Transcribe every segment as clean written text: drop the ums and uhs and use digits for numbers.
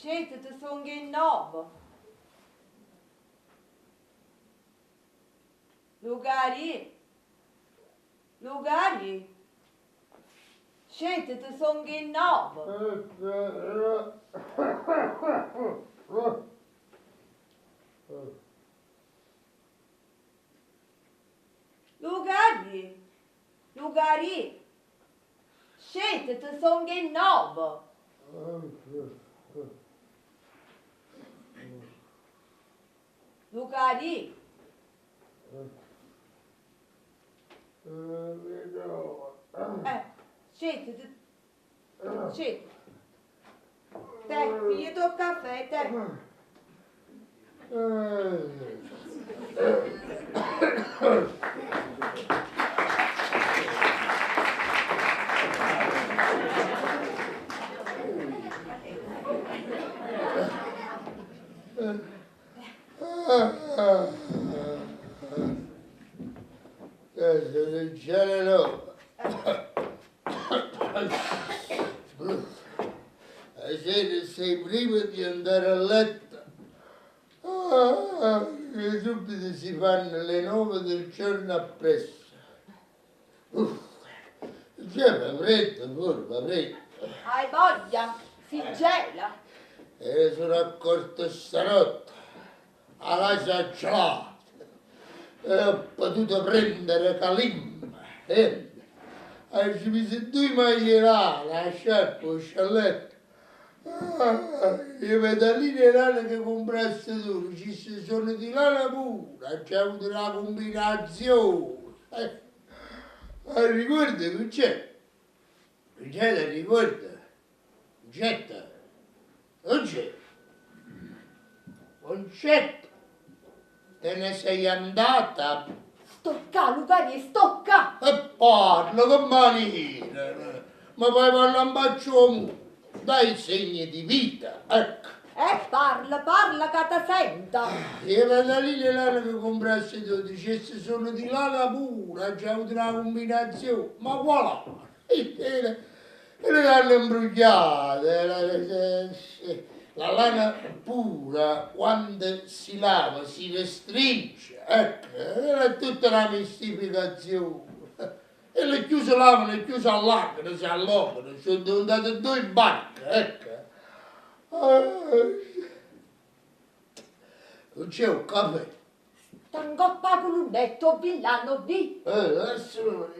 Scétate, songo 'e nnove. Lucarie', Lucarie', scétate, songo 'e nnove. Lucarie', Lucarie', scétate, songo 'e nnove. Lucarì. Scétate, scétate. Te, pigliate 'o ccafè, te. La sera sei prima di andare a letto, che subito si fanno le 9 del giorno appresso. C'è fa freddo pure, fa freddo. Hai voglia? Si gela. E ne sono accorto stanotte, 'a casa è gelata e ho potuto prendere calimma. E aggio miso duje maglie 'e lana, 'a sciarpa, 'o scialletto. 'E pedaline 'e lana che cumpraste tu, diciste sono di lana pura, aggio avuto na cumbinazione. Arricuorde Cuncè? Cuncè t'arricuorde? Cuncetta? Cuncè? Concetta? Te ne sei andata? Sto ccà, Lucarie', sto ccà! E parla, che maniera! Me fai parlà 'nfaccia 'o muro? Dai segni di vita, ecco. E parla, parla ca te sento. 'E petaline 'e lana che cumpraste tu, diciste sono di lana pura, aggio avuto na cumbinazione, ma qual lana? E l'hanno 'mbrugliate, la lana pura quando si lava si restringe, ecco, è tutta na mistificazione. E le cchiù se lavano e cchiù s'allargano, si allongano, so' diventate ddoje barche, ecco. Nun c'è 'o ccafè? Sta 'ncopp' 'a culunnetta, 'o vi' llà, 'o vi'. Adesso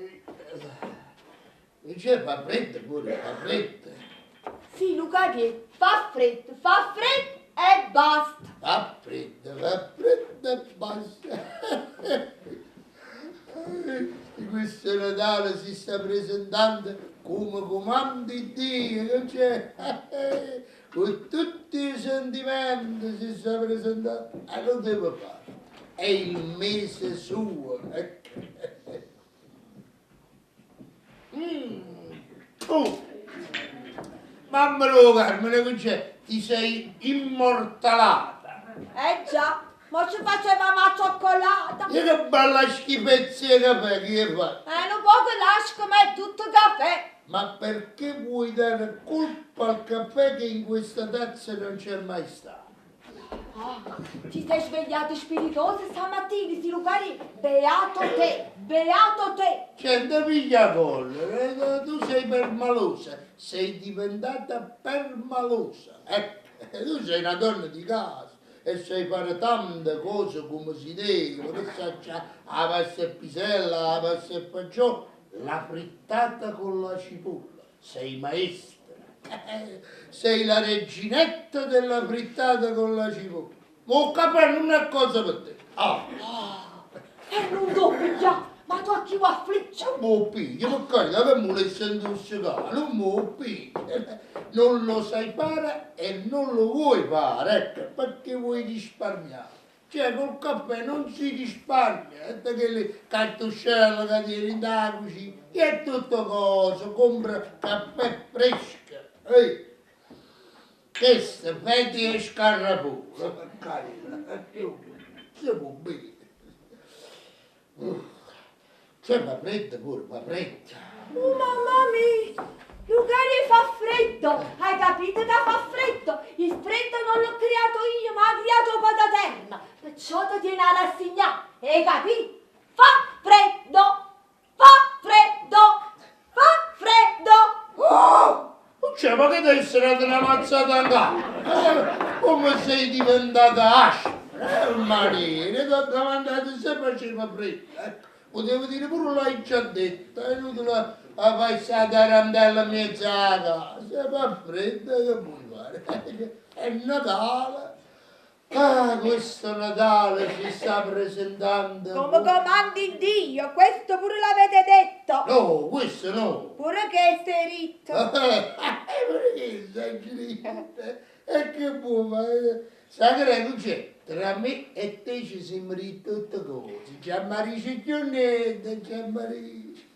nun c'è, fa freddo pure, fa freddo. Sì, Lucarie', fa freddo, fa freddo e basta. Fa freddo, fa freddo e basta. Questo Natale si sta presentando come comanda Dio, che c'è? Con tutti i sentimenti si sta presentando e lo deve fare. È il mese suo. Ecco. Mm. Oh. Mamma d' 'o Carmine, che c'è? Ti sei immortalata. Eh già, mo ce facevamo 'a cioccolata. E che bella schifezza 'e cafè che 'e fatto. È nu poco lasco, ma è tutto cafè. Ma perché vuoi dare colpa al caffè che in questa tazza non c'è mai stato? Ah, ti sei svegliato spiritoso stamattina, si Lucarì. Beato te, beato te. Cioè, te piglia collera, tu sei permalosa, sei diventata permalosa. Ecco, tu sei una donna di casa e sai fare tante cose come si deve, che saccio, 'a pasta e pisella, 'a pasta e fagioli, la frittata con la cipolla, sei maestra. Sei la reginetta della frittata con la cipolla. Ma 'o cafè nun è cosa per te. Ah. E nun t' 'o piglià, ma tu a chi vuò affliggere? Nun m' 'o piglio, per carità, che me vulesse 'ntussecà, nun m' 'o piglio. Non lo sai fare e non lo vuoi fare, ecco, perché vuoi risparmiare. Cioè col caffè non si risparmia, tutte chelle cartuscelle ca tiene dint' 'a cucina, è tutto cosa, compra caffè fresco. Ehi. Chesta fete 'e scarrafone, per carità, se può bere. Cioè fa freddo pure, fa freddo. Uh mamma mia! Lucarie' fa freddo! Hai capito ca fa freddo? Il freddo. Hê capito? Fa freddo! Fa freddo! Fa freddo! Oh! Cioè, ma che t'è data una mazzata in capo? Come sei diventata aspra, eh, Marina? Ti ho domandato se faceva freddo. Ecco, potevo dire pure l'hai già detto, è inutile a fai sta tarantella in mezzo alla casa. Fa freddo, che vuoi fare? È Natale. Ah, questo Natale si sta presentando. Come comandi Dio, questo pure l'avete detto. No, questo no. Pure questo è ritto. Perché stai dritto? E che può fare? Sai che non c'è? Tra me e te ci siamo ritti tutte cose. Già Marisce più niente, già Marisce.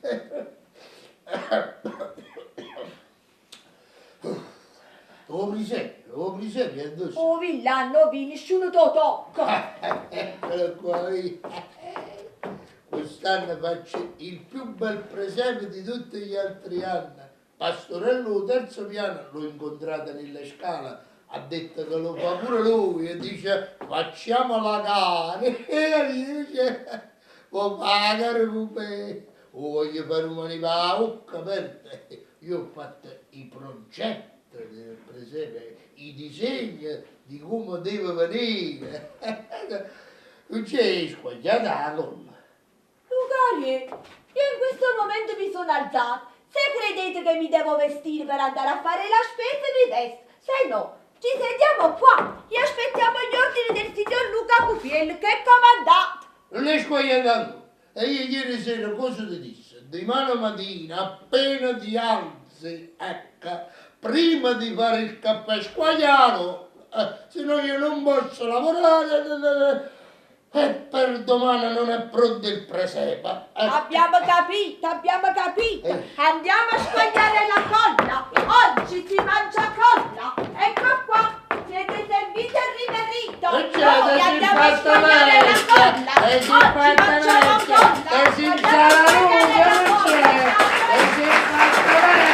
O presepe, o presepe, è addosso. Oh villano, vi, nessuno te tocca. Eccolo qua, via. Quest'anno faccio il più bel presepe di tutti gli altri anni. Pastorello, al terzo piano, l'ho incontrata nella scala, ha detto che lo fa pure lui e dice facciamo la gara. E dice, vuoi pagare con me? O voglio fare un la bocca aperta. Io ho fatto i progetti del presepe, i disegni di come deve venire. Non c'è squagliata la colla. Lucarie, io in questo momento mi sono alzata. Se credete che mi devo vestire per andare a fare la spesa, mi vesto. Se no, ci sediamo qua e aspettiamo gli ordini del signor Luca Cupiello che è comandato. Non è squagliata ancora. E io ieri sera cosa ti disse? Domani mattina, appena ti alzi, ecco, prima di fare il caffè squagliato, se no io non posso lavorare, e per domani non è pronto il presepe. Abbiamo capito, abbiamo capito. Andiamo a squagliare la colla. Oggi si mangia colla. Ecco qua, siete serviti e riverito. E c'è, Noi si andiamo a fatta squagliare la vecchia, colla. e si Oggi fatta mangiamo vecchia, colla. e si Andiamo a la squagliare luce, la non colla. c'è, e si fatta vecchia.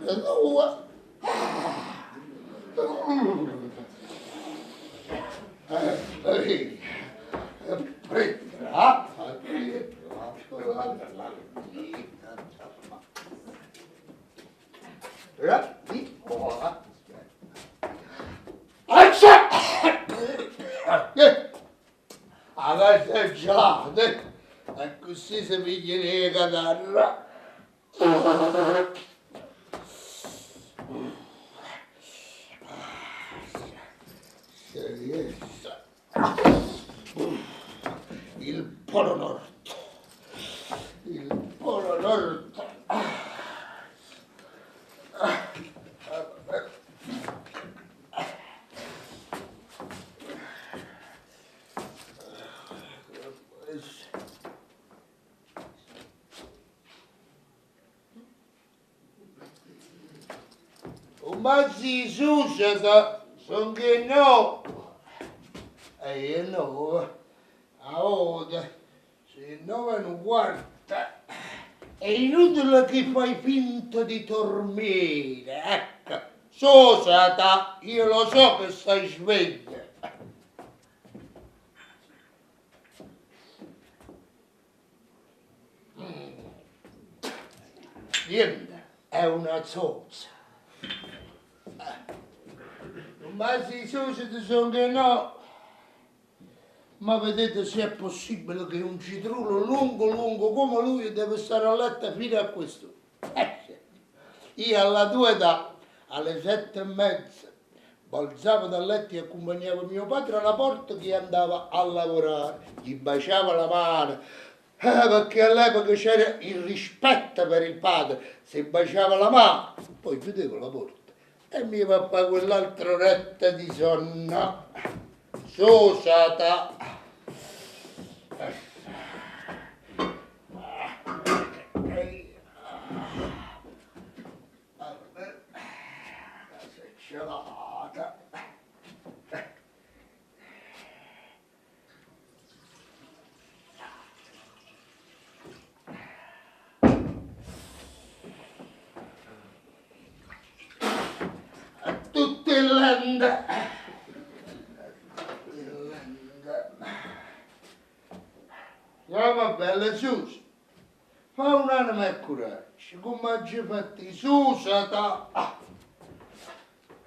Due. Adesso è gelato, e così si piglia la catarra. Se riesce. Il Polo Nord. Il Polo Nord. Ma si suscita, son che no. E io no, a volta, se no non guarda, è inutile che fai finta di dormire, ecco. Susata, io lo so che stai sveglia. Niente, è una zozza. Ma si suscita, son che no. Ma vedete se è possibile che un citrulo lungo lungo come lui deve stare a letto fino a questo. Io alla tua età, alle 7:30, balzavo dal letto e accompagnavo mio padre alla porta che andava a lavorare. Gli baciava la mano, perché all'epoca c'era il rispetto per il padre. Se baciava la mano, poi chiudevo la porta e mio papà quell'altra oretta di sonno. Susata. Gelata. A tutti Lenda. Lenda. Jammo bella susa. Fa un'anima e coraggio, come aggio fatto io. Susata.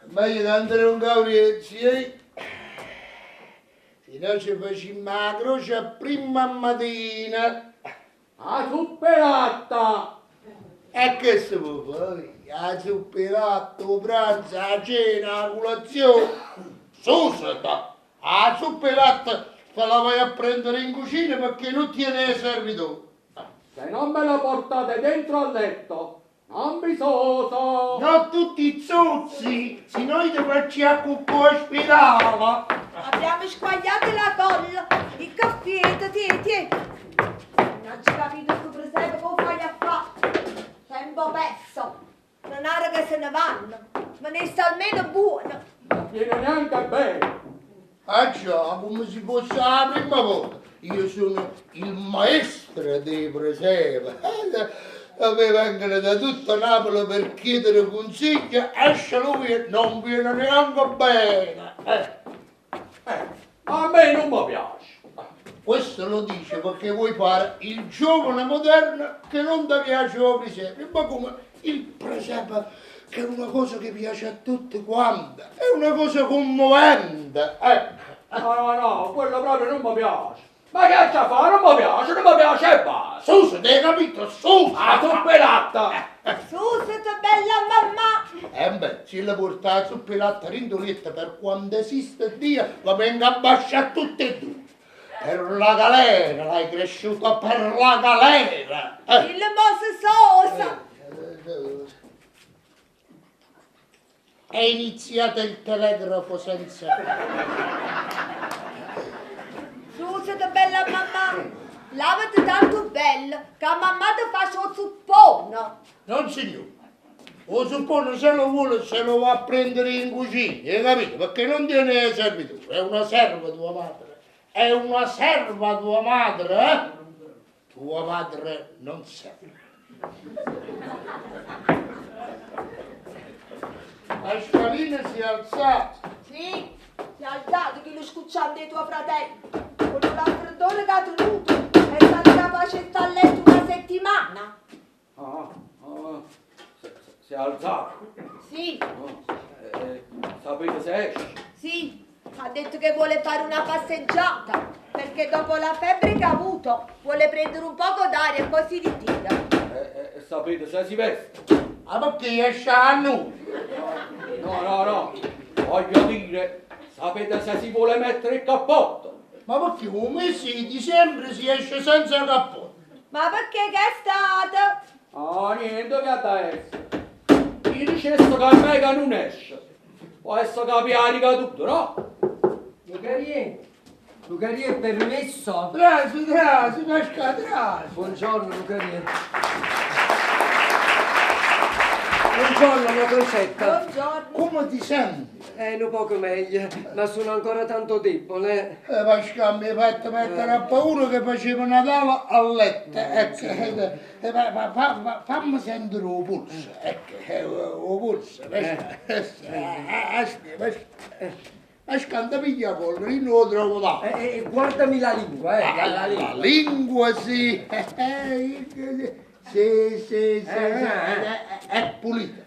Meglio che andare un cauriezzi, eh? Se no ci facciamo la croce a prima mattina. 'A zuppa 'e latte! E che si può fare? 'A zuppa 'e latte, 'o pranzo, 'a cena, 'a colazione. Susata! 'A zuppa 'e latte te la vai a prendere in cucina perché non tiene servitù. Se non me la portate dentro al letto, non mi soso! No tutti zozzi, se no io ti faccio a cucù ospedale. Abbiamo squagliato la colla, il caffè, tiè, tiè. Non ci capito sto presepe come fai a fare. Tempo perso. Non era che se ne vanno, ma ne sta almeno buono. Non viene neanche bene. Ah già, come se fosse la prima volta. Io sono il maestro dei presepi. A me vengono da tutta Napoli per chiedere consigli, esce lui e non viene neanche bene. A me non mi piace. Questo lo dice perché vuoi fare il giovane moderno che non ti piace il presepe, ma come il presepe che è una cosa che piace a tutti quanti, è una cosa commovente. Ecco. No, no, no, quello proprio non mi piace. Ma che c'è fa? Non mi piace, non mi piace e basta. Susa, ti hai capito? Susa! 'A zuppa 'e latte! Susate, bella mamma. Eh beh, se la porta la zuppa 'e latte dentro letto per quando esiste Dio, la venga a baciare tutte e due. Per la galera, l'hai cresciuta per la galera. Il mo si sosa. È iniziato il telegrafo senza... Susate, bella mamma. Lavati tanto bello che mamma ti faccia il zuppone. Non signore, 'o zuppone se lo vuole se lo va a prendere in cucina, hai capito? Perché non tiene servitù, è una serva tua madre. È una serva tua madre, eh? Tua madre non serve. Pasqualina si è alzata. Sì, si è alzato che lo scucciante di tuo fratello. Con il raffreddore che ha tenuto è stato capace di stare a letto una settimana. Ah, ah, si è alzato. Sì, Oh, sapete se esce? sì, ha detto che vuole fare una passeggiata perché dopo la febbre che ha avuto vuole prendere un poco d'aria e poi si ritira. Sapete se si veste? Ah, perché esce a noi? No, no, no, voglio dire, sapete se si vuole mettere il cappotto? Ma perché un mese di dicembre si esce senza cappotto? Ma perché che è stato? Ah, niente che ha da essere. Io dicevo che a me che non esce. Può essere che pianica tutto, no? Lucarie, Lucarie, permesso? Trasi, trasi, Pasca, trasi. Buongiorno Lucarie. Buongiorno, Anna Concetta. Buongiorno. Come ti senti? Un poco meglio, ma sono ancora tanto debole. Pasca, mi hai fatto mettere a paura che facevo Natale a letto. Ecco, fammi sentire il polso. Ecco, il polso. Pasca, aspetta, Pasca, ti piglia collo, io non lo trovo là. Guardami la lingua, La, la lingua. la lingua sì, sì, sì, sì, è pulita.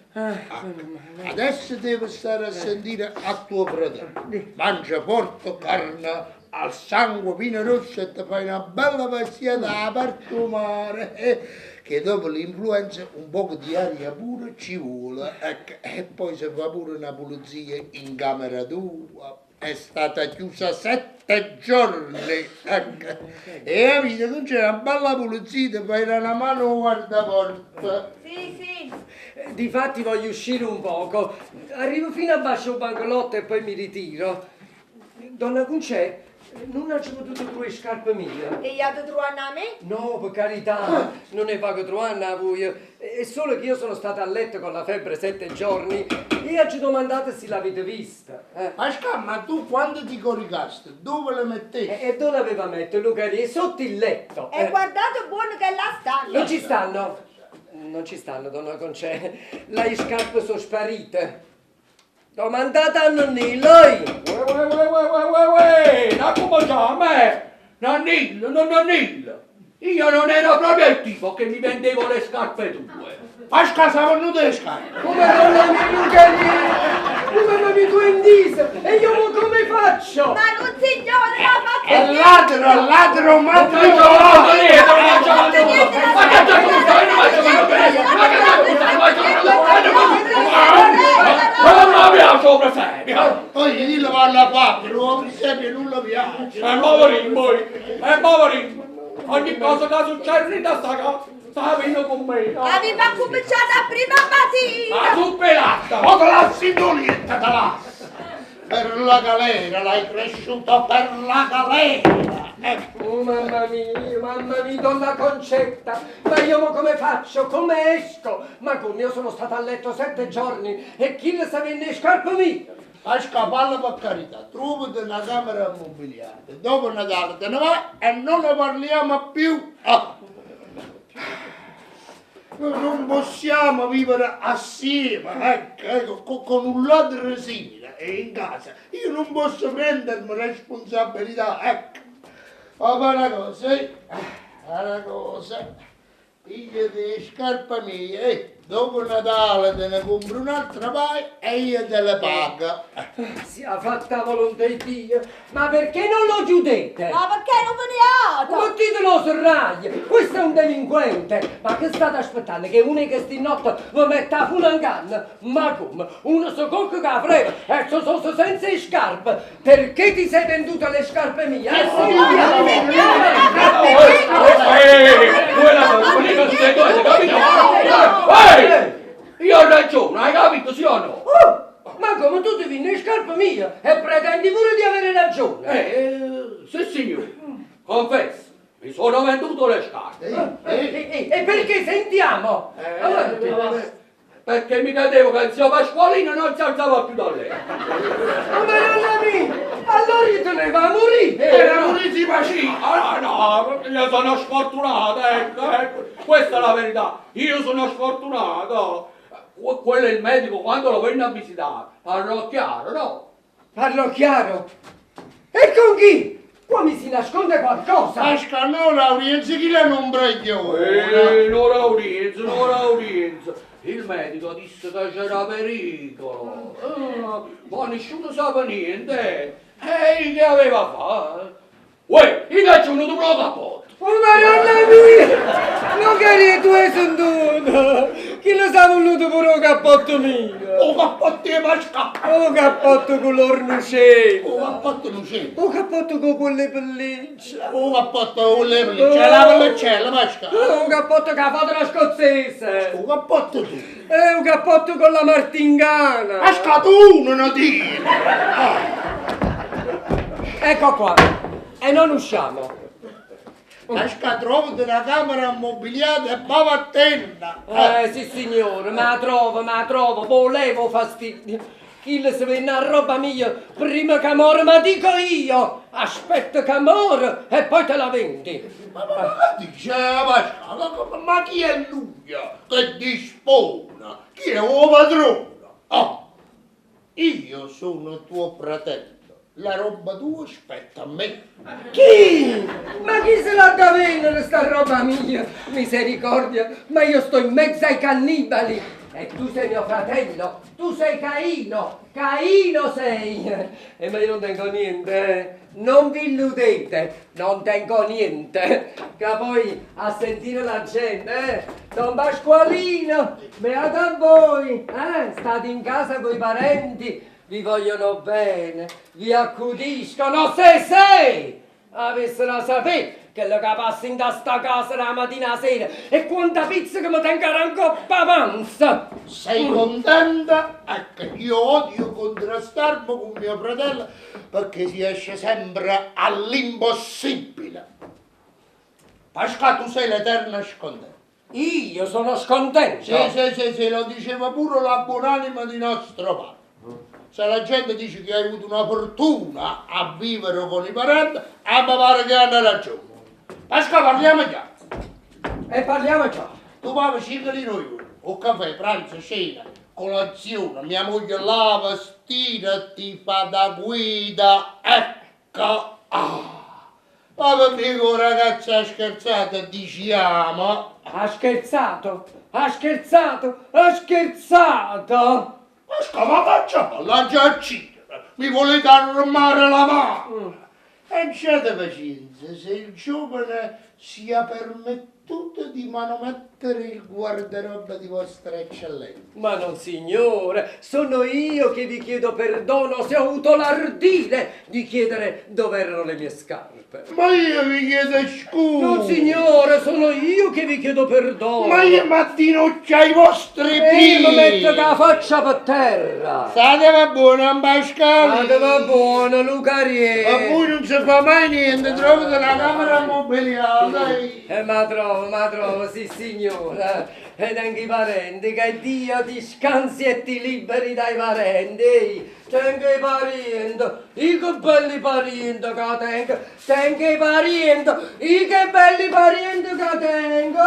Adesso devo stare a sentire a tuo fratello. Mangia forte carne al sangue, vino rosso e ti fai una bella passeggiata a parte mare. Che dopo l'influenza un poco di aria pura ci vuole. Ecco, e poi si fa pure una pulizia in camera tua. È stata chiusa 7 giorni. Ecco. E capito, non c'è una bella pulizia, ti fai una mano guardaporta. Sì, sì. Difatti voglio uscire un poco. Arrivo fino a basso bancolotto e poi mi ritiro. Donna Concè, non ho potuto trovare scarpe mie. E gli ha trovato a me? No, per carità, non ne pago trovare a voi. È solo che io sono stata a letto con la febbre 7 giorni e ci domandate se l'avete vista. Pascal, ma tu quando ti coricasti, dove le mettevi? E dove l'aveva messa, Luca? Sotto il letto. E guardate buono che là stanno. Non ci stanno. Non ci stanno, donna Concè. Le scarpe sono sparite. Domandate a Nannillo, oi! Uè, uè, uè, uè, uè, uè, uè, n'accuminciammo, eh! Nannillo, no Nannillo, io non ero proprio il tipo che mi vendevo le scarpe tue. Pascà s'ha vennuto 'e scarpe. Come non l'amico che Come mi avete inteso? E io mo come faccio? Ma non signore, l'ha fatto È ladro, ladro, Non faccio matrimonio! niente, non faccio niente. Ma che c'è questo? Io non faccio niente. Ma che c'è questo? Non faccio niente. Ma non mi piace il presepio. Poi dillo parla a Fabio, lo presepio non lo piace. E poverino, e poverino. Ogni cosa che succede in questa casa, sta venendo con me. Aveva cominciato a prima mattina. Ma tu pelata. O te lassi in dolietta, te lassi. Per la galera, l'hai cresciuto per la galera. Ecco. Oh mamma mia, mamma mia, donna Concetta, ma io mo come faccio? Come esco? Ma come io sono stata a letto sette giorni e chi le sa venne scarpe mie? Pasca, parla per carità, trovati una camera mobiliare. Dopo Natale te ne vai e non ne parliamo più. Ah. Noi non possiamo vivere assieme, ecco, ecco, con un ladro simile e in casa. Io non posso prendermi responsabilità, ecco. Ma fa una cosa, eh? Fa una cosa. Pigliati le scarpe mie, eh. Dopo Natale te ne compri un'altra paio e io te le pago. Sia fatta volontà di Dio, ma perché non lo chiudete? Ma perché non veniate? Mettetelo sul raglio, questo è un delinquente! Ma che state aspettando? Che uno che sti notte vi metta la fune in canna? Ma come? Uno si cocca con la freva e si sono senza le scarpe! Perché ti sei venduta le scarpe mie? Eh, Io ho ragione, hai capito, sì o no? Oh, ma come tu ti vieni le scarpe mie e pretendi pure di avere ragione? Sì signore, confesso, mi sono venduto le scarpe. Eh, eh. E, e perché sentiamo? Avanti. Perché mi credevo che il zio Pasqualino non si alzava più da letto. Ma nonna mia, allora io te ne va a morire! Era pure si faceva. Ah, no, io sono sfortunato, ecco, ecco. Questa è la verità. Io sono sfortunato. Quello è il medico quando lo venne a visitare. Parlò chiaro, no? Parlo chiaro. E con chi? Qua mi si nasconde qualcosa. Pasca, no, Laurienzo, chi l'è un breglione? Non era udienza, non era udienza. Il medico disse che c'era pericolo. Ma nessuno sapeva niente. E che aveva fatto? Uè, io che c'è uno di cappotto. Oh madonna mia! Non che tu hai sentito! Chi lo sa voluto pure un cappotto mio? O cappotto di Pasca! Un cappotto con l'ornucello! O cappotto non c'è! Un cappotto con quelle pellicce! O cappotto con le pellicce, la pellicella, Pasca! Un cappotto con la foto scozzese! O cappotto tu! E un cappotto con la martingana! Pasca, tu non lo dire! Ecco qua! E non usciamo! Pasca, trovati una camera ammobiliata e bavattella! Sì signore, ma la trovo, ma la trovo, volevo fastidio. Chi le si venne a roba mia prima che muore, ma dico io, aspetta che muore e poi te la vendi. Ma, ma, ma dice Pasca, ma chi è lui che dispone? Chi è il padrone? Oh, io sono tuo fratello. La roba tua spetta a me. Chi? Ma chi se l'ha da vendere sta roba mia? Misericordia, ma io sto in mezzo ai cannibali. E tu sei mio fratello, tu sei Caino, Caino sei. E ma io non tengo niente, eh. Non vi illudete, non tengo niente. Che poi a sentire la gente, eh? Don Pasqualino, beato a voi, eh? State in casa coi parenti. Vi vogliono bene, vi accudiscono, se sei! Avessero a sapere che lo che passa in sta casa la mattina alla sera e quanta pizza che mi tengo ancora panza! Sei contenta? Ecco, io odio contrastarmi con mio fratello perché si esce sempre all'impossibile. Pasca, tu sei l'eterna scontenta. Io sono scontento? Sì, sì, sì, sì, lo diceva pure la buonanima di nostro padre. Se la gente dice che hai avuto una fortuna a vivere con i parenti, a mi pare che hanno ragione. Pasca, parliamo già. E parliamo già. Tu paghi 5 lire al giorno, o caffè, pranzo, cena, colazione, mia moglie lava, stira, ti fa da guida, ecco. Ah. Ma perché con ragazza ha scherzato, diciamo. Ha scherzato? Ha scherzato? Ha scherzato? Ma scava faccia, la già uccidere, mi volete armare la mano. E abbiate pazienza, se il giovane si è permettuto di manomettere il guardaroba di vostra eccellenza. Ma non signore, sono io che vi chiedo perdono se ho avuto l'ardire di chiedere dove erano le mie scarpe. Ma io vi chiedo scusa. Non signore, sono io che vi chiedo perdono. Ma io m'addinocchio ai vostri E io mi piedi. metto la faccia per terra. State buona, Pasquale. State buona, Lucarie. A voi non si fa mai niente, trovate una camera mobiliata. Ma trovo, ma trovo, sì signora. Ed anche i parenti, che Dio ti scansi e ti liberi dai parenti. Tengo i parenti, i che belli parenti che tengo. Tengo i parenti, i che belli parenti che tengo.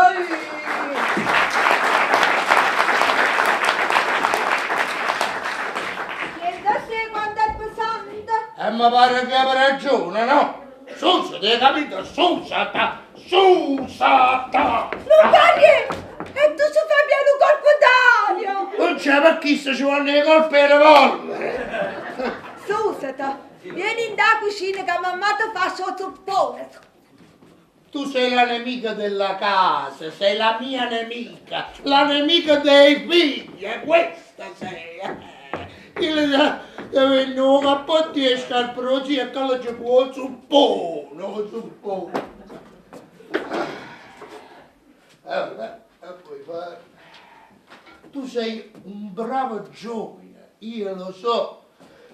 Chieda se quanto è pesante. E mi pare che abbia ragione, no? Susa, ti hai capito? Susata! Susata! Lucarie, e tu ci fai bene un colpo d'aria. Non c'è perché se ci vanno i colpi e revolver. Susata, vieni in da cucina che mamma ti fa zuppone. Tu sei la nemica della casa, sei la mia nemica, la nemica dei figli, è questa sei. Io le deve un cappotto e scarpe così e quello ci può zuppone, zuppone. Vabbè, e puoi fare. Tu sei un bravo giovane, io lo so,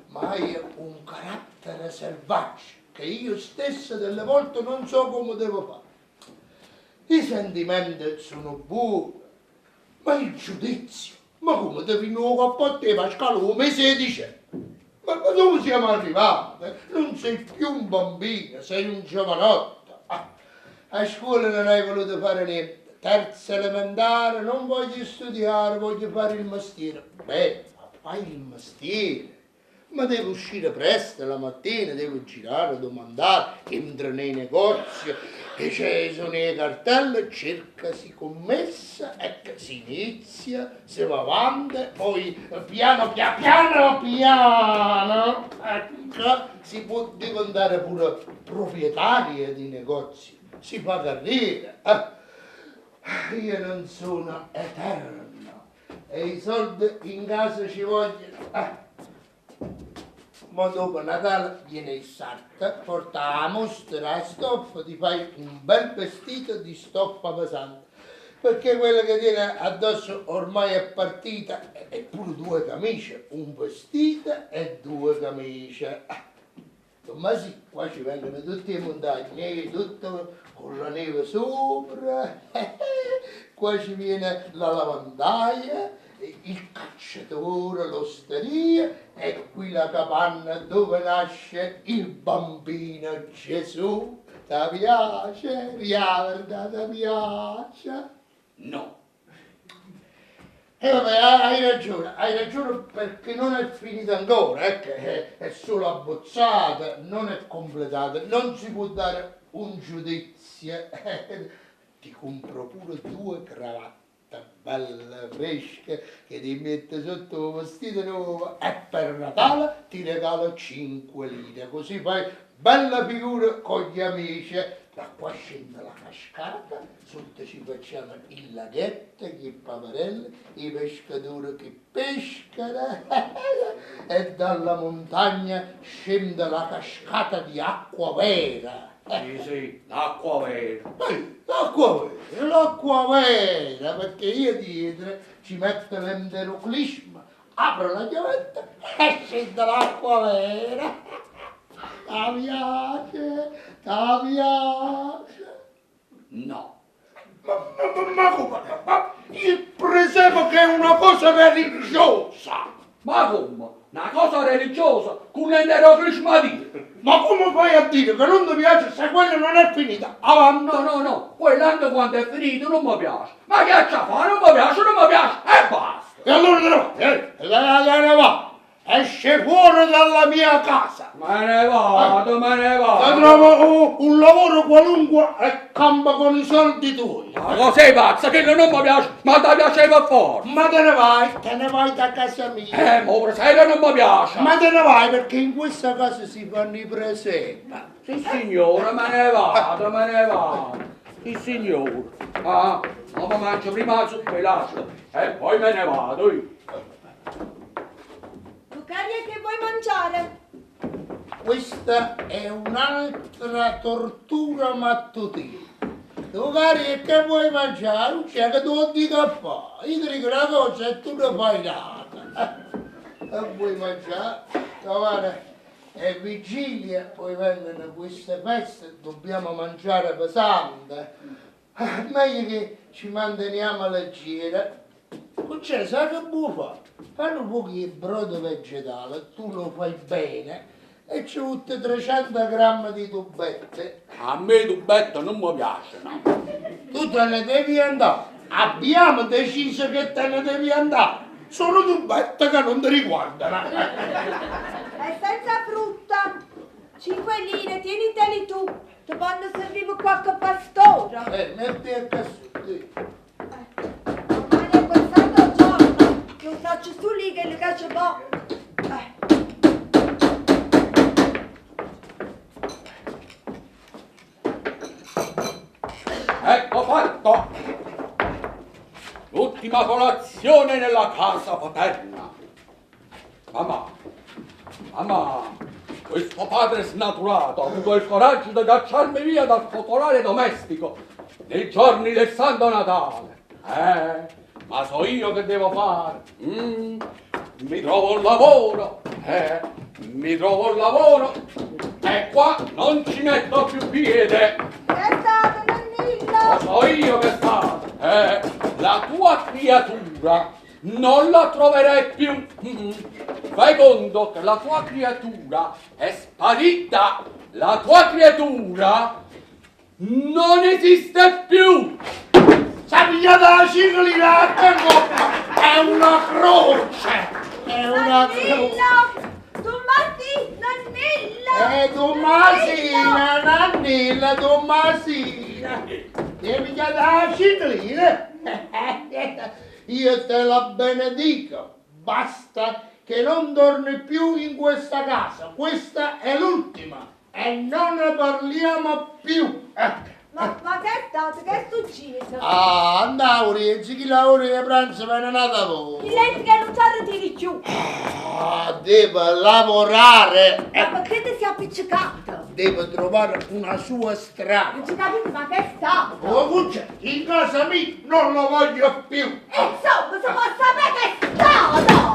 ma hai un carattere selvaggio che io stesso delle volte non so come devo fare. I sentimenti sono buoni, ma il giudizio, ma come devi nuovo cappotto e Pasquale come si dice? Ma dove siamo arrivati? Non sei più un bambino, sei un giovanotto. Ah, a scuola non hai voluto fare niente. Terza elementare, non voglio studiare, voglio fare il mestiere. Beh, ma fai il mestiere. Ma devo uscire presto la mattina, devo girare, domandare, entra nei negozi e ci sono le cartelle, cercasi commessa, ecco, si inizia, si va avanti, poi piano piano piano piano, ecco, si può diventare pure proprietaria di negozi, si fa carriera. Io non sono eterno e i soldi in casa ci vogliono. Ma dopo Natale viene il sarto, porta la mostra, la stoffa, ti fai un bel vestito di stoffa pesante, perché quella che tiene addosso ormai è partita, e pure due camicie, un vestito e due camicie. Ma sì, qua ci vengono tutte le montagne, tutto con la neve sopra, qua ci viene la lavandaia, il cacciatore, l'osteria e qui la capanna dove nasce il bambino Gesù. Ti piace? Riarda, ti piace? No. E vabbè, hai ragione perché non è finita ancora, ecco, è solo abbozzata, non è completata, non si può dare un giudizio. Ti compro pure due cravatte belle fresche che ti mette sotto un vestito nuovo e per Natale ti regalo 5 lire, così fai bella figura con gli amici. Da qua scende la cascata, sotto ci facciamo il laghetto, i paparelli, i pescatori che pescano e dalla montagna scende la cascata di acqua vera. Sì, sì, l'acqua vera. L'acqua vera, l'acqua vera, perché io dietro ci metto l'enteroclisma, apro la chiavetta e scende l'acqua vera. Ti piace, ti piace. No. Ma come? Ma il presepe che è una cosa religiosa. Ma come? Una cosa religiosa con l'enteroclisma dietro. Ma come fai a dire che non ti piace se quello non è finita? Avanti. No, no, no, quell'anno quando è finito non mi piace. Ma che c'ha fa? Non mi piace, non mi piace e basta. E allora te ne vai, eh? casa. Me ne vado, me ne Ti vado. trovo un lavoro qualunque e campa con i soldi tuoi. Ma cos'è pazza? Che non mi piace, ma ti piaceva forte. Ma te ne vai, te ne vai da casa mia. Ma presepe non mi piace. Ma te ne vai perché in questa casa si fanno i presepi. Sì signore, me ne vado, me ne vado. Sì signore. Ah, ma mi mangio prima la zuppa e l'acido e poi me ne vado io. Lucaria, che vuoi mangiare? Questa è un'altra tortura mattutina. Tu cari, che vuoi mangiare? Non c'è che tu lo dica a fare. Io ti dico una cosa e tu ne fai un'altra. E vuoi mangiare? Guarda, è vigilia, poi vengono queste feste, dobbiamo mangiare pesante. Meglio che ci manteniamo leggera. C'è, sai che può fare? Fai un po' di brodo vegetale, tu lo fai bene, e ci butti 300 grammi di tubette. A me i tubette non mi piacciono. Tu te ne devi andare. Abbiamo deciso che te ne devi andare. Sono tubette che non ti riguardano. È senza frutta. 5 lire, tieniteli tu. Ti vanno servire qualche pastore. Metti a cassetta. Ormai è passato il giorno. Non faccio su lì che le caccio po'. Ecco fatto. L'ultima colazione nella casa paterna. Mamma, mamma, questo padre snaturato ha avuto il coraggio di cacciarmi via dal focolare domestico nei giorni del Santo Natale. Ma so io che devo fare. Mi trovo un lavoro, mi trovo un lavoro e qua non ci metto più piede. Che è stato, Nannillo? Lo so io che è stato. La tua creatura non la troverai più. Fai conto che la tua creatura è sparita. La tua creatura non esiste più. S'è pigliata la ciclina a coppa. È una croce. È una croce. Nannillo! Tommasì, Nannillo! Tommasina, Nannilla, Tommasina. Ti hai pigliata la ciclina? Io te la benedico. Basta che non torni più in questa casa. Questa è l'ultima. E non ne parliamo più. Ma che è stato? Che è successo? Ah, andavo, Rienzi, chi lavora di pranzo per una volta. Chi lei che non ci ritiri più? Ah, deve lavorare. Ma perché ti sei appiccicato? Deve trovare una sua strada. Non ci capito, ma che è stato? Oh, Cuccia, in casa mia non lo voglio più. Insomma, si può sapere che è stato!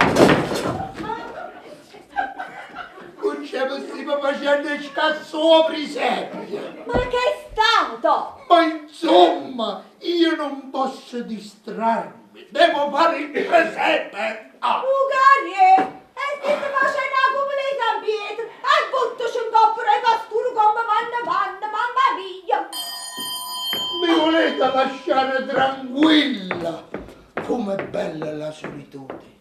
Cuccia, mi stiamo facendo scasso presepe. Ma che è stato? Ma insomma, io non posso distrarmi. Devo fare il presepe. Ah. Ugarie, e se ti facendo la cupola di San Pietro, e buttaci un coppo di pastura come vanno, vanno, mamma mia. Mi volete lasciare tranquilla? Com'è bella la solitudine.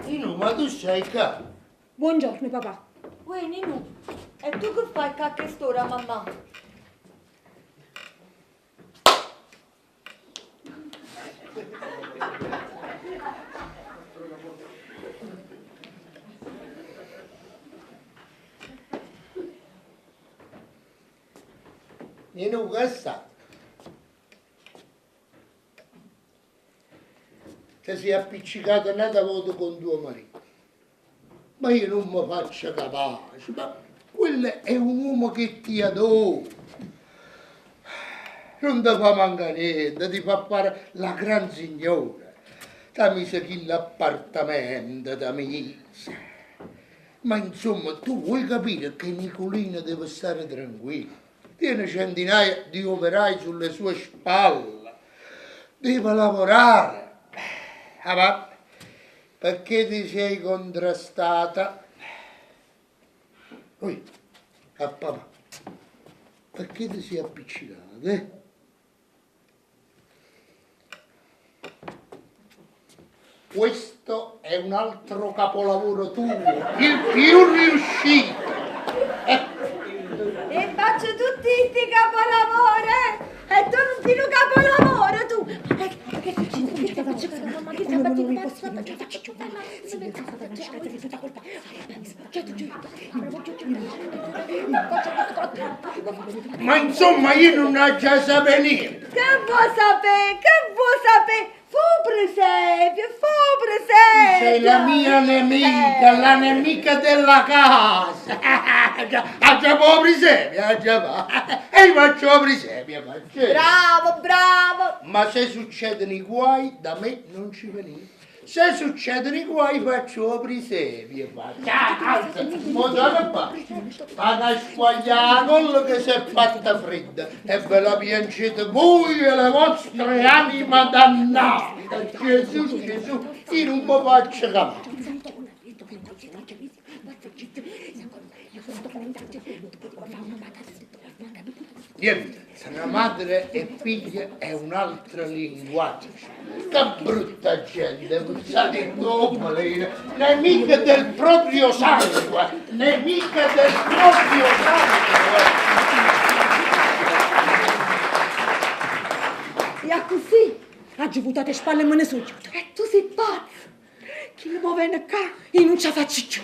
Nino, ma tu sei qua? Buongiorno papà. Uè Nino, e tu che fai qua a quest'ora mamma? Nino, che sta? Ti sei appiccicata un'altra volta con tuo marito. Ma io non mi faccio capace, ma quello è un uomo che ti adora. Non ti fa mancare niente, ti fa fare la gran signora. Ti ha messo chi l'appartamento, ti ha messo. Ma insomma, tu vuoi capire che Nicolino deve stare tranquillo. Tiene centinaia di operai sulle sue spalle. Devo lavorare. Ah, va, perché ti sei contrastata? Ui, a papà, perché ti sei appiccicata, eh? Questo è un altro capolavoro tuo, il più riuscito. E faccio tutti questi capolavori! E tu non fai un capolavoro, tu! Ma che succede? Ma insomma io non ho già sapere niente. Che vuoi sapere? Che vuoi sapere? Fu presepio, fu presepio! Sei la mia nemica, la nemica della casa. Ah, già può presepio, ah, già va. E io faccio presepio, faccio. Bravo, bravo! Ma se succedono i guai, da me non ci venite. Se succedono i guai faccio presepio, faccio. Alza, mo che fa? Vado a squagliare la colla che si è fatta fredda e ve la piangete voi e le vostre anime dannate. Gesù, Gesù, io non mi faccio capire. Niente, tra madre e figlia è un altro linguaggio. Che brutta gente, pensate come nemiche del proprio sangue, nemiche del proprio sangue. E così? Oggi buttato spalle e me ne sono giuta. E tu sei pazzo! Chi mi viene qua? Io non ce la faccio più.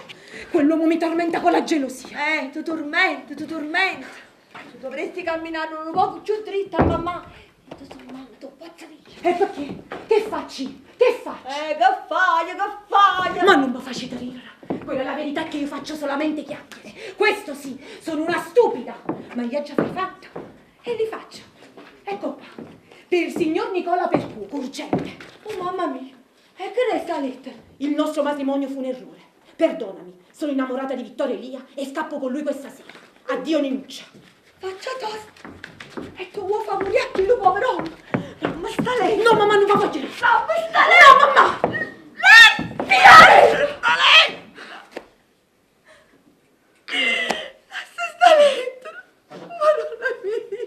Quell'uomo mi tormenta con la gelosia. Ti tormenta, ti tormenta. Tu dovresti camminare un poco più dritta, mamma. E tu sei mamma, tu pazza via. E perché? Che facci? Che faccio? Che fai, che fai? Ma non mi facete ridere. Quella è la verità che io faccio solamente chiacchiere. Questo sì, sono una stupida. Ma io già fatto. E li faccio. Ecco qua. Per il signor Nicola Percuoco, urgente. Oh mamma mia, e che resta lettera? Il nostro matrimonio fu un errore. Perdonami, sono innamorata di Vittorio Elia e scappo con lui questa sera. Addio Ninuccia. Faccia tosta. E tu vuoi far morire a quello pover'uomo? No, ma sta lei. No, mamma, non va voglio. No, ma sta lei. No, mamma. Lei! Sta lei! Lascia sta lettera. Madonna mia.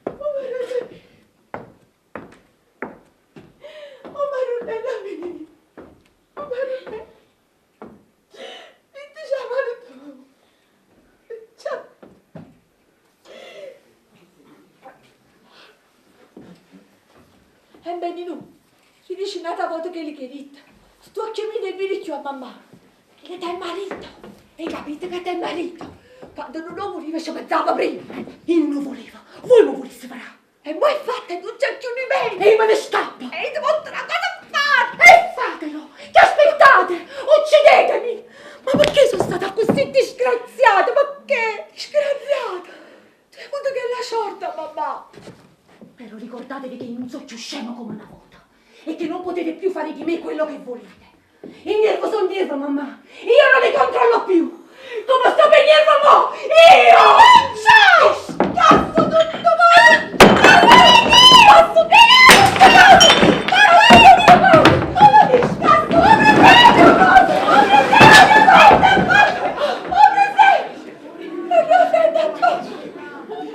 Oh, Madonna mia. Oh, Madonnella mia. Oh, Madonnella. Mi chiamano tu. Ciao. E bene, no. Si dice un'altra volta che li chiedete. Sto a chiamare il figlio a mamma. Che te è marito. Hai capito che te è marito? Quando non lo moriva ci pensava prima. Io non volevo. Voi mi voleste fare. E mo è fatta e non c'è più nemmeno. E io me ne scappo. E ti porto una cosa a fare. E fatelo. Che aspettate? Uccidetemi. Ma perché sono stata così disgraziata? Perché? Disgraziata? Tu hai avuto che la sorta, mamma. Però ricordatevi che io non so più scemo come una volta e che non potete più fare di me quello che volete. Il nervo sono nervo, mamma. Io non li controllo più. Come sto per nervo mo? Io! Ciao! Cazzo tutto male! Cazzo!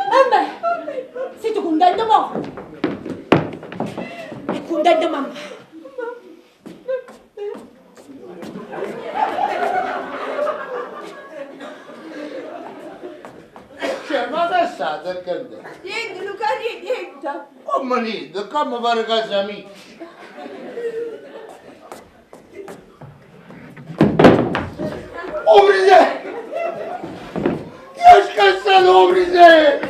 A me! Sei tu contento mo? È contenta mamma? Cioè, ma che state a cantare? Niente, Luca, niente. Come niente, come fare casa mia? Oh, presidente! Ti ho scassato, oh, presidente!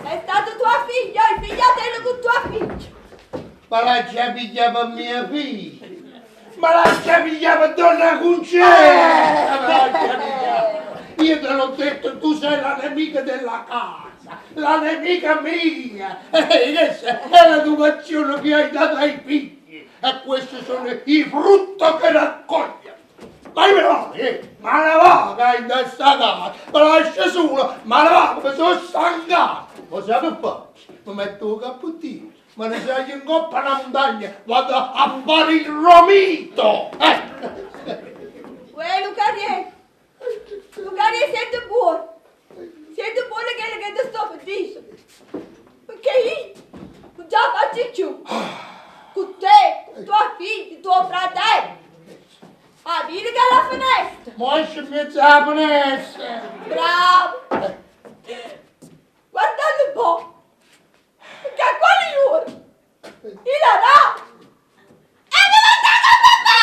È stato tua figlia, il figliatello con tua figlia. Ma la già pigliava mia figlia! Ma la già pigliava donna Concetta! Ma la già pigliava! Io te l'ho detto, tu sei la nemica della casa, la nemica mia! E questa è l'educazione che hai dato ai figli! E questi sono i frutti che raccogli! Ma io me ne vado, ma ne vado in questa casa, me la lascio sola, ma ne vado, mi sono stancato! Lo sai che faccio? Mi metto 'o cappottino, me ne saglio 'ncoppa a 'na montagna, vado a fare il romito! Uè Lucariè, Lucariè siente buono, siente buono chello che te sto pe dicere, pecchè io nun ce 'a faccio cchiù, cu te, cu tua figlia, tuo fratello. 'A vide chella fenesta? Mo esce 'mmiez' 'a fenesta! Bravo! Guardalo un po', pecché a quale juorno Ilarà è diventata papà!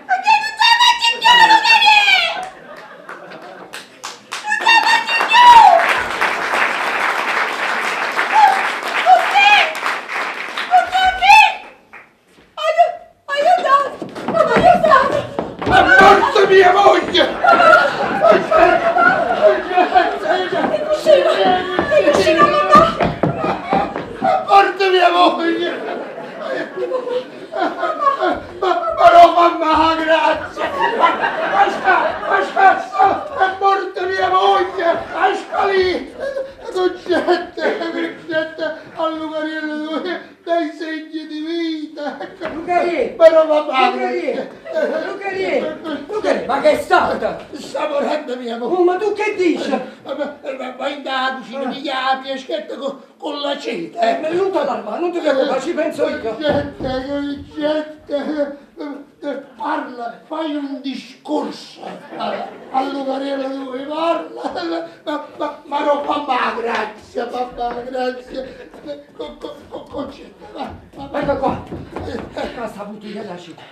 Pecché nun ce 'a faccio cchiù, Lucarè! Nun ce 'a faccio cchiù! Cu te! Cu tuo figlio! Aiutate! Aiutate! È morta mia moglie! È cuscino! È cuscino, mamma! È morta mia moglie! Ma, ma no, mamma, grazie! Pasca, Pasca, è morta mia moglie! Pascalì! Concetta, Concetta, a Lucariello dai segni di vita! Lucariè! Però papà! Lucariè! Lucariè! Lucariè, ma che è stato? Sta morendo mia moglie! Oh, ma tu che dici? Vai in da cucina, piglia la piaschetta con, con l'aceto, eh! Ma non ti allarmare, non ti preoccupare, ci penso io. Concetta, Concetta, parla, fai un discorso a Lucarello dove parla, ma, ma, ma no, papà, grazie, papà, grazie. Concetta, va, va, va. Ecco qua. Qua sta bottiglia d'acete.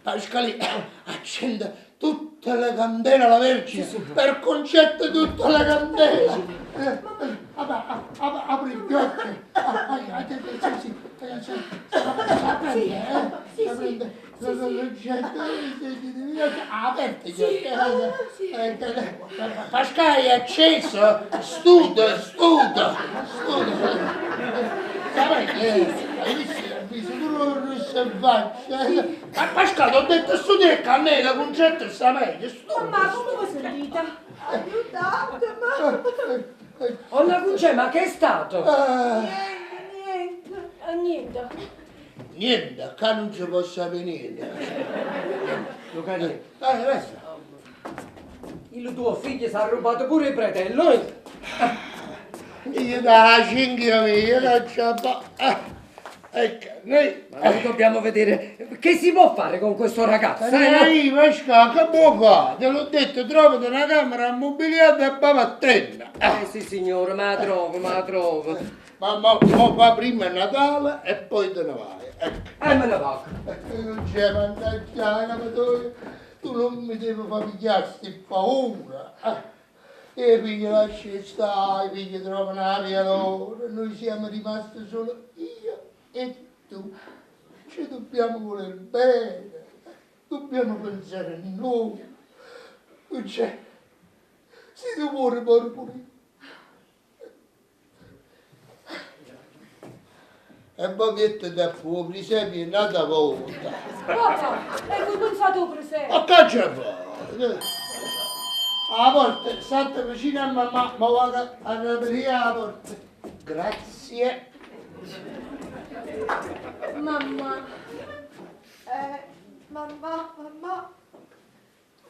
Pascalì, accende tutte le candele alla Vergine, per Concetta tutte le candele. Apri gli occhi. Sì, sì, sì, sì, sì, Aperti gli occhi. Pascale è acceso, studa, studa, studa. Hai visto? Hai visto pure rosso in faccia. Ma Pascale, ti ho detto studia e cannella, Concetta sta meglio, studa. Mamma, come vi sentite? Aiutatemi! Onna Concè, ma che è stato? Niente, niente. Ah, niente. Niente, qua non ci può sapere niente. Lucariè, Dai, adesso. il tuo figlio si è rubato pure il bretello, eh? Io da cinghia mia, che c'è Ecco, noi... Ma noi dobbiamo vedere che si può fare con questo ragazzo, eh? no? Ehi, Pascal, che può fare? Te l'ho detto, trovati una camera ammobiliata e va Eh sì signore, ma la trovo, ma la trovo. Ma mo, mo fa prima Natale e poi te ne vai. Ecco. E me ne vado. Non c'è mannaggia, ma tu, tu non mi devi far pigliare sti paura. E figli lasci stare, i figli trovano la via loro, noi siamo rimasti solo io e tu. Ci dobbiamo voler bene, dobbiamo pensare a noi. Non c'è. Se tu muori, muori pure io. E poi metti da fuoco, presepe un'altra volta. Papà, e voi pensate al presepe? Ma che ce fai? A porta, state vicino a mamma, ma vado a aprire la porta. Grazie. Mamma, Mamma, mamma,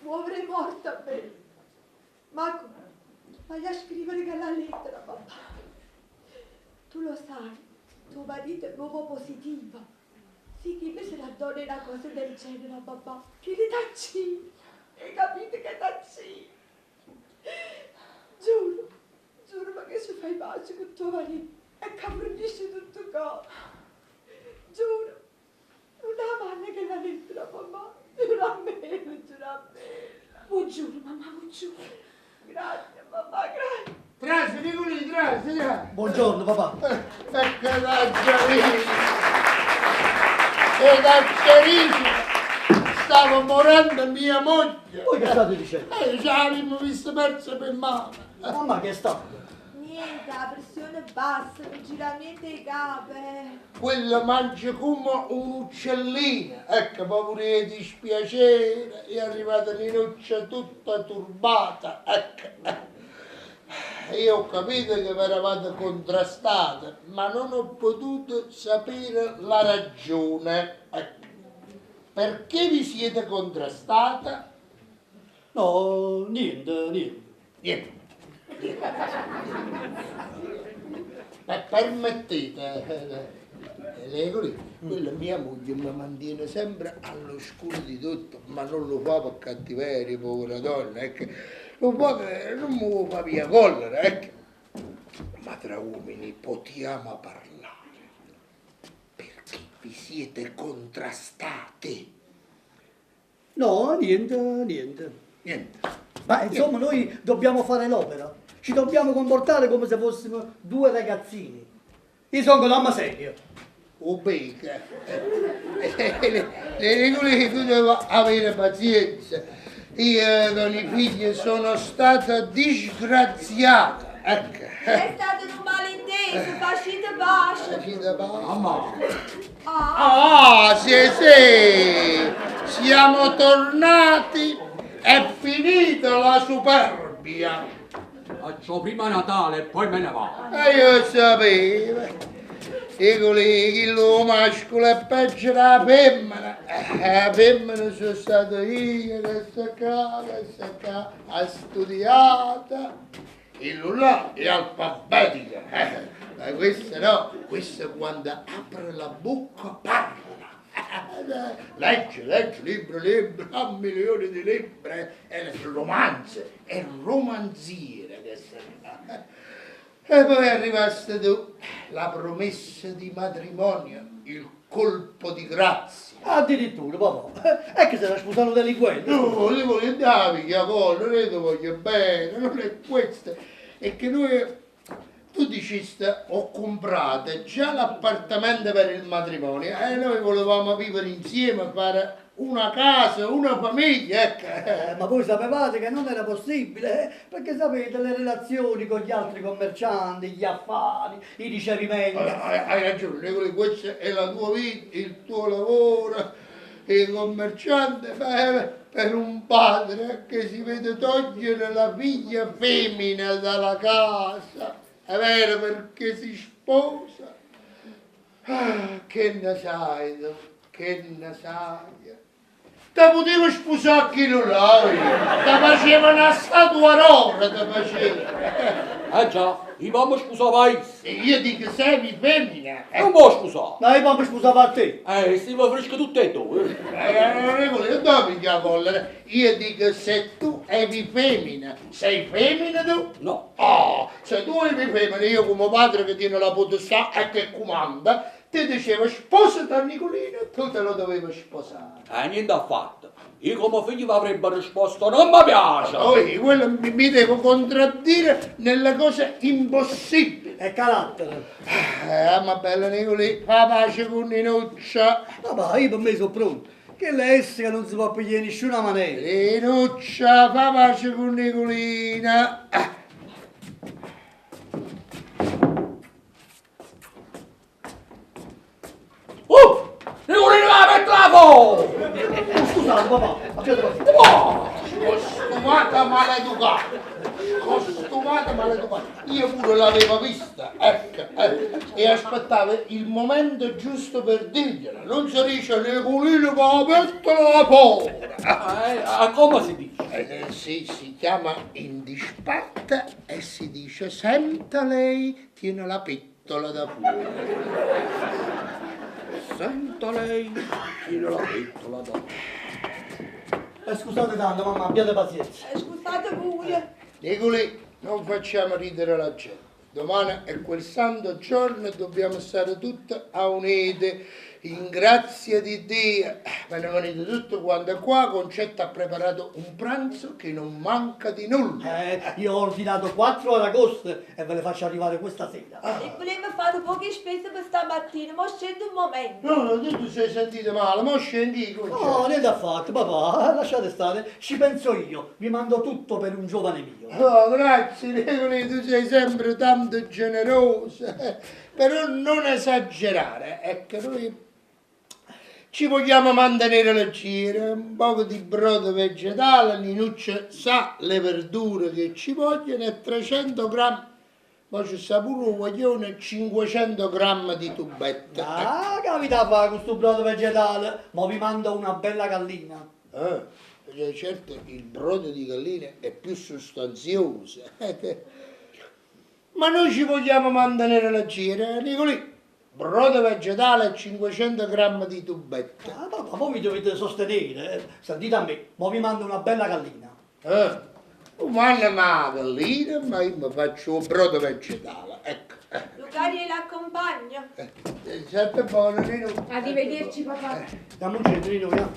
avrei morta bene. Ma come? Vai a scrivere quella lettera, papà. Tu lo sai, tuo marito è l'uomo positivo. Sì, che invece la donna è una cosa del genere, papà. Che le taccini. Hai capito che taccini? Giuro, giuro, ma che se fai pace con tuo marito e capronisci tutto cosa. Giuro, non ha male che la lettera, mamma. Giuro a me, giuro a me. Lo giuro, mamma, lo giuro. Grazie, mamma, grazie. Trasi, Nicolì, trasi. Buongiorno papà. E che taccerino. Che taccerino. Stavo morendo mia moglie. Voi che state dicendo? E ci abbiamo visto perso per mano. Mamma che è stato? Niente, la pressione bassa, mi gira niente i capi. Quella mangia come un uccellino. Ecco, pure dispiacere, è arrivata Ninuccia tutta turbata. Ecco. Io ho capito che vi eravate contrastate, ma non ho potuto sapere la ragione. Ecco. Perché vi siete contrastata? No, niente, niente. Niente. Beh, permettete, lei quella mia moglie mi mantiene sempre all'oscuro di tutto, ma non lo fa per cattiveria, povera donna, ecco. Lo fa che non mi fa via collera, ecco. Ma tra uomini potiamo parlare, perché vi siete contrastati. No, niente, niente. Niente. Ma insomma noi dobbiamo fare l'opera. Ci dobbiamo comportare come se fossimo due ragazzini. Io sono l'uomo serio. Ubica. Le regole tu devi avere pazienza. Io con i figli sono stata disgraziata. Ecco. È stato un malinteso, facite pace. Mamma. Ah, Ah, sì, sì. Siamo tornati. È finita la superbia. Faccio prima Natale e poi me ne vado. E io sapevo. I colleghi, lo mascolo è peggio della femmina. La femmina sono stato io che sta qua, che sta qua, ha studiato. Il là è alfabetica. Ma questa no, questa quando apre la bocca parla. Legge, legge, libro, libro, un milione di libri, è romanzo, è romanziere che sta qua. E poi arrivaste tu, la promessa di matrimonio, il colpo di grazia. Addirittura, papà. È che si era sposato un delinquente. No, io voglio andare, via, non è che voglio bene, non è questo. È che noi, tu diciste, ho comprato già l'appartamento per il matrimonio e noi volevamo vivere insieme, fare una casa, una famiglia, ecco. Ma voi sapevate che non era possibile, perché sapete le relazioni con gli altri commercianti, gli affari, i ricevimenti. Allora, hai ragione, Nicola, questa è la tua vita, il tuo lavoro, il commerciante, beh, per un padre che si vede togliere la figlia femmina dalla casa, è vero, perché si sposa. Ah, che ne sai tu, che ne sai? Te potevo sposare chi non l'hai, te faceva una statua d'oro, te faceva. Eh già, io mamma sposava io. E io dico sei femmina. Non può sposare. Ma io mi sposavo a te. Stiamo fresco tutte e due. Onorevole, io dove pigliare collera? Io dico se tu eri femmina, sei femmina tu? No. Oh, se tu eri femmina, io come padre che tiene la potestà e che comanda, ti dicevo sposati a Nicolino, tu te lo dovevi sposare. Niente affatto. Io come figlio vi avrebbe risposto non mi piace. Poi quello mi devo contraddire nelle cose impossibili. È carattere. Ma bella Nicolì, fa pace con Ninuccia. Papà, io per me sono pronto. Che l'esca non si può pigliare in nessuna maniera. Ninuccia, fa pace con Nicolina. Oh! Nicolina la mette la fuoco! Scusate papà, abbiate pazienza. Oh! Scostumata maleducata, scostumata maleducata. Io pure l'avevo vista, ecco, e aspettavo il momento giusto per dirgliela. Non si dice Nicolino che ha aperto la porta. Come si dice? Sì, si chiama in disparta e si dice senta lei tiene la pettola da fuori. Senta lei tiene la pettola da fuori. Scusate tanto, mamma, abbiate pazienza. Scusate pure. Nicolì, non facciamo ridere la gente. Domani è quel santo giorno e dobbiamo stare tutti a unite, in grazia di Dio. Me ne venite tutti quanto qua, Concetta ha preparato un pranzo che non manca di nulla. Io ho ordinato 4 aragoste e ve le faccio arrivare questa sera. E volevo fare poche spese per stamattina, ma scendo un momento. No, no, tu ti sei sentito male, ma scendi, Concetta. No, niente affatto, papà, lasciate stare, ci penso io, vi mando tutto per un giovane mio. Oh, grazie, Nicolì, tu sei sempre tanto generosa, però non esagerare, è che noi Ci vogliamo mantenere leggeri, un poco di brodo vegetale, Ninuccia sa le verdure che ci vogliono e 300 grammi, ma ci sta pure 'o guaglione, 500 grammi di tubetta. Ah, che avete a fare con sto brodo vegetale? Mo vi mando una bella gallina. Ah, cioè, certo il brodo di gallina è più sostanzioso. Ma noi ci vogliamo mantenere leggeri, Nicolì. Brodo vegetale e 500 grammi di tubetta. Ah, papà, voi mi dovete sostenere. eh. Sentite a me, mo vi mando una bella gallina. Eh, manna la gallina, ma io mi faccio il brodo vegetale. Ecco. Lucario l'accompagno. State buono, Nino. Arrivederci papà. Dammi un centrino, via.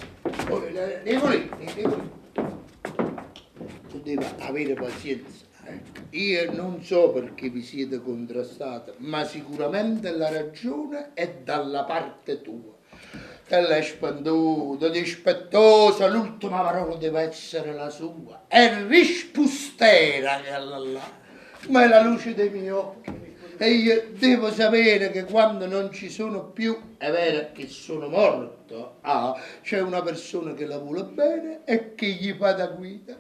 Oh, Nicolì, Nicolì. Tu devi avere pazienza. Ecco. Io non so perché vi siete contrastati, ma sicuramente la ragione è dalla parte tua. Te l'hai spenduta, dispettosa, l'ultima parola deve essere la sua. È rispustera quella là, ma è la luce dei miei occhi. E io devo sapere che quando non ci sono più, è vero che sono morto, ah, c'è una persona che la vuole bene e che gli fa da guida.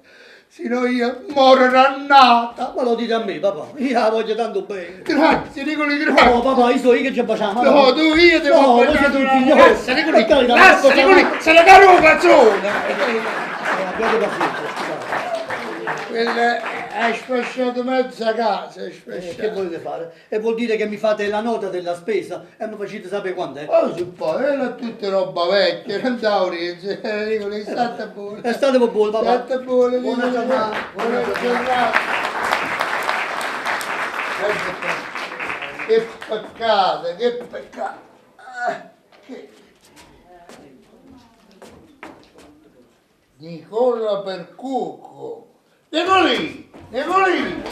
Se no io moro dannata. Ma lo dite a me, papà, io la voglio tanto bene. Grazie, Nicolì, grazie. No, papà, io so io che ci baciamo. No, tu io devo No, voi baciare siete un una signore. ragazza, Nicolì, Per carità, lascia, ma- Nicolì, se la caro un calzone. Abbiate pazienza, scusate. Quella ha sfasciato mezza casa, ha Che sfasciato. volete fare? E vuol dire che mi fate la nota della spesa e mi facete sapere quando è. Oh, si può, era tutta roba vecchia, non da Orienzo, Nicolì, state buona. E state buoni, papà. State buona, Buona Nicolì. giornata. Buona giornata. Guarda qua. Che peccato, che peccato. Ah, che- Nicola Percuoco. Nicolì, Nicolì,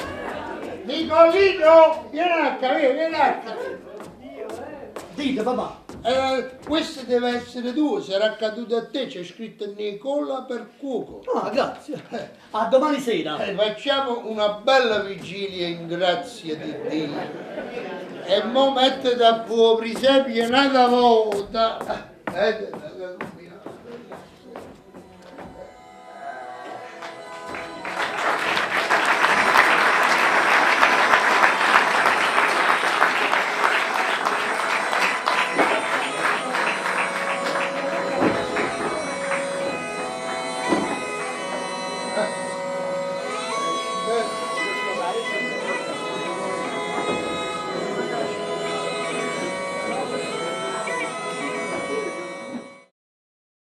Nicolino, vieni a qua, vieni, vieni a qua. Dite, papà. Questo deve essere tuo, sarà caduto a te, c'è scritto Nicola Percuoco. Ah, grazie. A domani sera. Facciamo una bella vigilia in grazia di Dio. E mo mettete a buon presepio un'altra volta.